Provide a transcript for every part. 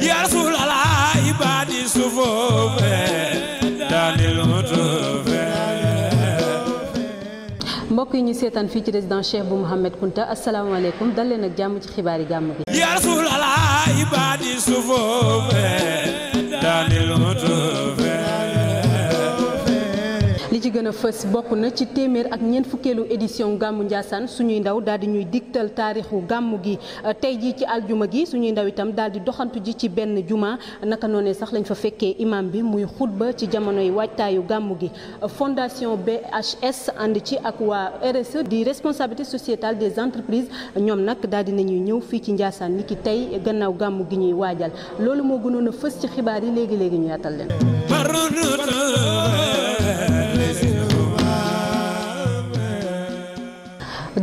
يا رسول الله عبادي صفوف داني المطوف mbokk yi ñu seetaan fii ci résidence Cheikh Bou Mouhamed Kounta asalaamaaleykum dal leen ak jàmm ci xibaari gàmm gi. يا رسول الله عبادي صفوف داني المطوف li ci gën a fës bokk na ci téeméer ak ñeent fukkeelu édition gàmmu Ndiassane suñuy ndaw daal di ñuy digtal taarixu gàmmu gi tey jii ci aljuma gi suñuy ndaw itam daal di doxantu ji ci benn juma naka noonee sax lañ fa fekkee imam bi muy xutba ci jamonoy waajtaayu gàmmu gi fondation BHS ànd ci ak waa RSE di responsabilité sociétale des entreprises ñoom nag daal di nañuy ñëw fii ci Ndiassane ni ki tey gannaaw gàmmu gi ñuy waajal loolu moo gënoon a fës ci xibaar yi léegi léegi ñu yaatal leen.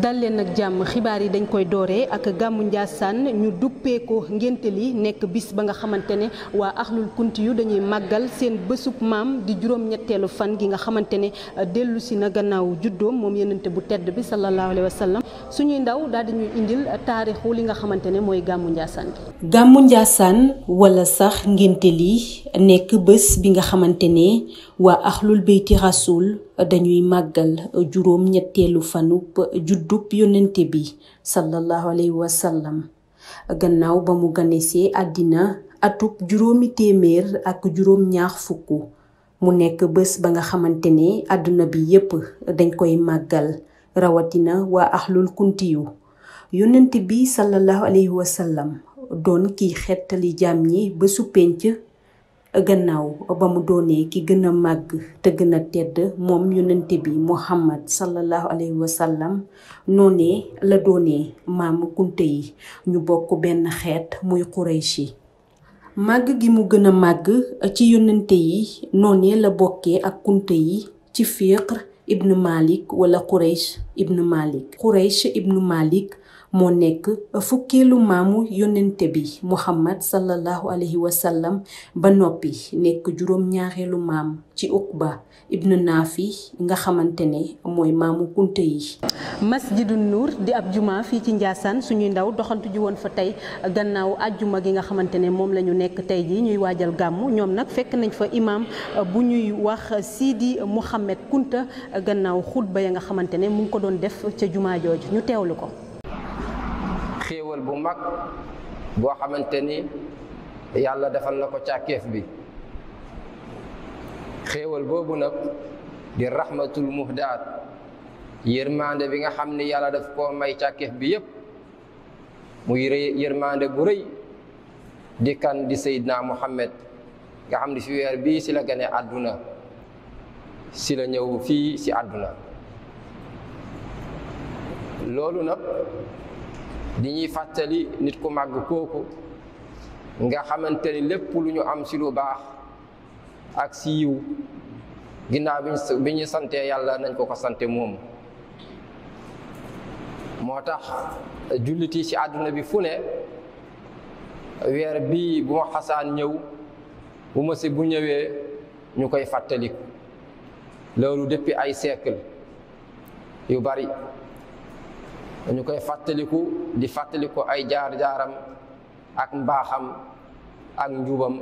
dal leen nag jàmm xibaar yi dañ koy dooree ak gàmmu Ndiassane ñu duppee ko ngénte li nekk bis ba nga xamante ne waa axlul kunti yu dañuy màggal seen bésub maam di juróom-ñetteelu fan gi nga xamante ne dellu si na gannaaw juddoom moom yenente bu tedd bi sallallahu alayhi wa sallam suñuy ndaw daal di ñuy indil taarixu li nga xamante ne mooy gàmmu Ndiassane gi. gàmmu Ndiassane wala sax ngénte li nekk bés bi nga xamante ne waa axlul beyti rasul dañuy màggal juróom ñetteelu fanub juddub yonente bi sallallahu alayhi wa sallam gannaaw ba mu ganesee àddina atub juróomi téeméer ak juróom ñaar fukk mu nekk bés ba nga xamante ne àdduna bi yépp dañ koy màggal rawatina waa axlul kuntiyu yonente bi sallallahu alayhi wa sallam doon kiy xettali jaam ñi bésu penc gannaaw ba mu doonee ki gën a màgg te gën a tedd moom yonente bi Muhammad sallallahu alayhi wa sallam noonee la doonee maamu kunte yi ñu bokk benn xeet muy Qurayshi màgg gi mu gën a màgg ci yonente yi noonee la bokkee ak kunte yi ci Fiqr ibn Malik wala Quraysh ibn Malik Quraysh ibn Malik moo nekk fukkeelu maamu yonente bi Muhammad sallallahu alayhi wa sallam ba noppi nekk juróom-ñaareelu maam ci Uqba ibn Nafi nga xamante ne mooy maamu kunte yi. Masjidun Nour di ab juma fii ci Ndiassane suñuy ndaw doxantu ji woon fa tey gannaaw ajjuma gi nga xamante ne moom la ñu nekk tey jii ñuy waajal gàmmu ñoom nag fekk nañ fa imam bu ñuy wax Sidi Mouhamed Kounta gannaaw xutba ya nga xamante ne mu ngi ko doon def ca juma jooju ñu teewlu ko. xéewal bu mag boo xamante ni yàlla defal na ko càkkeef bi xéewal boobu nag di rahmatul muhdaat yërmande bi nga xam ni yàlla daf koo may càkkeef bi yépp muy yërmande bu rëy di kan di Seydina Muhammad nga xam ni fi weer bii si la gane àdduna si la ñëw fii si àdduna loolu nag di ñuy fàttali nit ku màgg kooku nga xamante ni lépp lu ñu am si lu baax ak si yiw ginnaaw bi ñu santee yàlla nañ ko sante moom moo tax jullit yi si àdduna bi fu ne weer bii bu ma xasaan ñëw bu ma si bu ñëwee ñu koy fàttaliku loolu depuis ay siècle yu bari ñu koy fàttaliku di fàttaliku ay jaar-jaaram ak mbaaxam ak njubam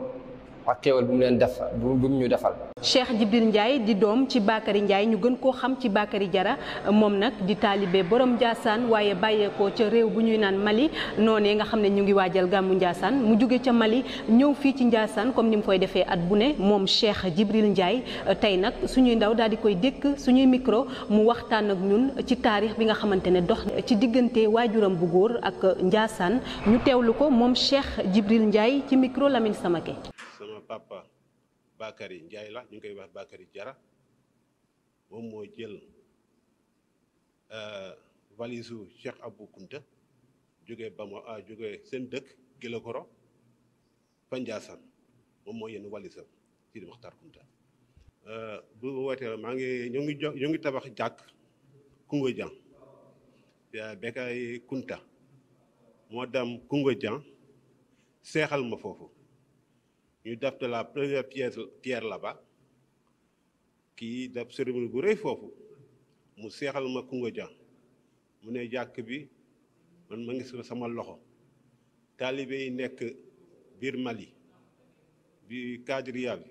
ak xéwal bu mu leen def bu mu ñu defal. Cheikh Jibril Ndiaye di doom ci Bakary Ndiaye ñu gën koo xam ci Bakary Jara moom nag di taalibe borom Ndiassane waaye bàyyeekoo ca réew bu ñuy naan Mali noonee nga xam ne ñu ngi waajal gàmmu Ndiassane mu jóge ca Mali ñëw fii ci Ndiassane comme ni mu koy defee at bu ne moom Cheikh Jibril Ndiaye tey nag suñuy ndaw daal di koy dékk suñuy micro mu waxtaan ak ñun ci taarix bi nga xamante ne dox ci diggante waajuram bu góor ak Ndiassane ñu teewlu ko moom Cheikh Jibril Ndiaye ci micro Lamine Samake. sama papa Bakary Ndiaye la ñu ngi koy wax Bakary Jara moom moo jël valise u Cheikh Abou Kounta jógee jógee seen dëkk Guilokoro fa Ndiassane moom moo yenn valise am Sidi Mokhtar Kounta bu wootee maa ngi ñu ngi tabax jàkk Koungheul Dieng Bekay Kounta moo dem Koungheul Dieng seexal ma foofu ñu def de la première pierre là-bas kii def cérémonie bu rëy foofu mu seexal ma Koungheul Dieng mu ne jàkk bi man ma ngi sama loxo taalibe yi nekk biir Mali bi Kadiriya bi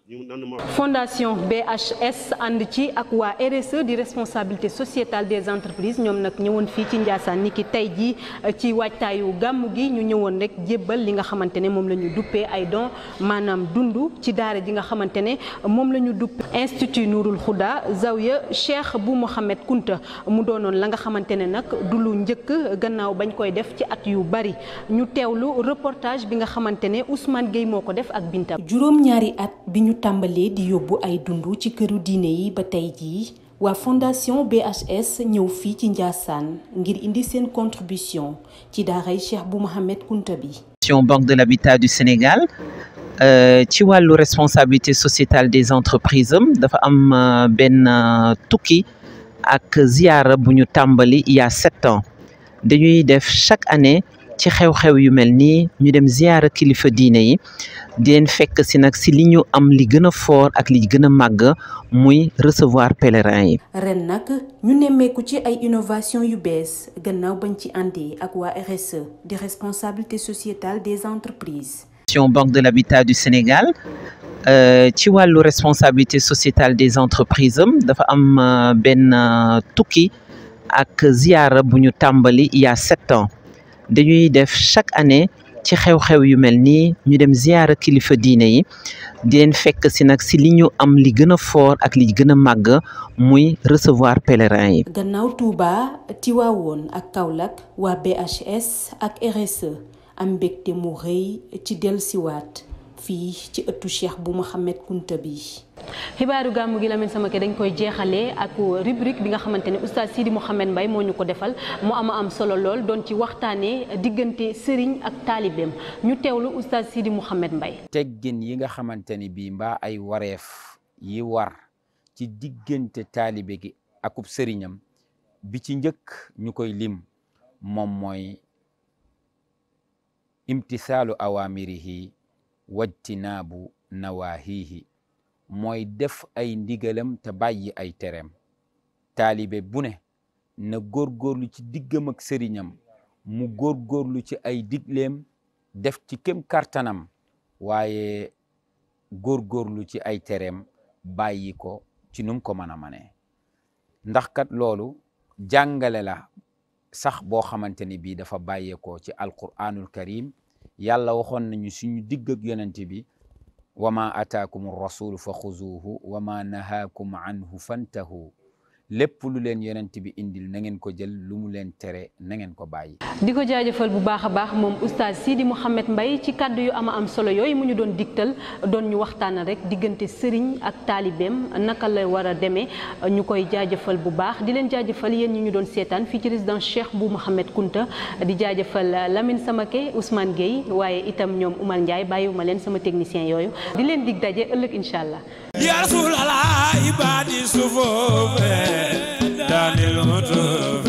ñu nanu ma fondation BHS ànd ci ak waa RSE di responsabilité sociétale des entreprises ñoom nag ñëwoon fii ci Ndiassane ni ki tey jii ci waajtaayu gàmmu gi ñu ñëwoon rek jébbal li nga xamante ne moom la ñu duppee ay don maanaam dund ci daara ji nga xamante ne moom la ñu duppee Institut Nourul Huda Zawiya Cheikh Bou Mohamed Kunta mu doonoon la nga xamante ne nag du lu njëkk gannaaw bañ koy def ci at yu bari ñu teewlu reportage bi nga xamante ne Ousmane Gueye moo ko def ak Binta. juróom-ñaari at bi ñu tàmbalee di yóbbu ay dund ci këru diine yi ba tey jii waa fondation BHS ñëw fii ci Ndiassane ngir indi seen contribution ci daaray Cheikh Bou Mohamed Kunta bi. Banque de l'Habitat du Sénégal ci wàllu responsabilité sociétale des entreprises dafa am benn tukki ak ziyaara bu ñu tàmbali il y a 7 ans dañuy def chaque année ci xew-xew yu mel nii ñu dem ziyaara kilifa diine yi di leen fekk si nag si li ñu am li gën a fort ak li gën a màgg muy recevoir pèlerins yi. ren nag ñu nemmeeku ci ay innovation yu bees gannaaw bañ ci àndee ak waa RSE di responsabilité sociétale des entreprises. Banque de l'Habitat du Sénégal ci wàllu responsabilité sociétale des entreprises dafa am benn tukki ak ziyaara bu ñu tàmbali il y a 7 ans dañuy def chaque année ci xew-xew yu mel nii ñu dem ziyaara kilifa diine yi di leen fekk si nag si li ñu am li gën a fort ak li gën a màgg muy recevoir pèlerins yi. gannaaw Touba Tivaouane ak Kaolack waa BHS ak RSE am mbégte mu rëy ci dellusiwaat fii ci ëttu Cheikh Bou Mohamed Kunta bi. xibaaru gàmmu gi Lamine Samake dañ koy jeexalee ak rubrique bi nga xamante ne oustaz Sidi Mouhamed Mbaye moo ñu ko defal mu am solo lool doon ci waxtaanee diggante sëriñ ak taalibeem ñu teewlu oustaz Sidi Mouhamed Mbaye. teggin yi nga xamante ni bii mbaa ay wareef yi war ci diggante taalibe gi akub sëriñam bi ci njëkk ñu koy lim moom mooy imtisaalu awamirihi wajtinaabu nawaahihi mooy def ay ndigalam te bàyyi ay tereem taalibe bu ne na góorgóorlu ci diggam ak sëriñam mu góorgóorlu ci ay digleem def ci kem kartanam waaye góorgóorlu ci ay tereem bàyyi ko ci num ko mën a manee ndax kat loolu jàngale la sax boo xamante ni bii dafa bàyyeekoo ci alquranul karim yàlla waxoon nañu suñu digg ak yonent bi wa ma ataakum rasulu fa xuzuuhu wa ma nahaakum anhu fantahu lépp lu leen yonent bi indil na ngeen ko jël lu mu leen tere na ngeen ko bàyyi. di ko jaajëfal bu baax a baax moom oustaz Sidi Mouhamed Mbaye ci kàddu yu am solo yooyu mu ñu doon digtal doon ñu waxtaan rek diggante sëriñ ak taalibeem naka la war a demee ñu koy jaajëfal bu baax di leen jaajëfal yéen ñi ñu doon seetaan fii ci résidence Cheikh Bou Mohamed Kunta di jaajëfal Lamine Samake Ousmane Gueye waaye itam ñoom Oumar Ndiaye bàyyiwuma leen sama technicien yooyu di leen dig daje ëllëg incha allah. Ya Rasulallah ibadi sufuf danil mutuf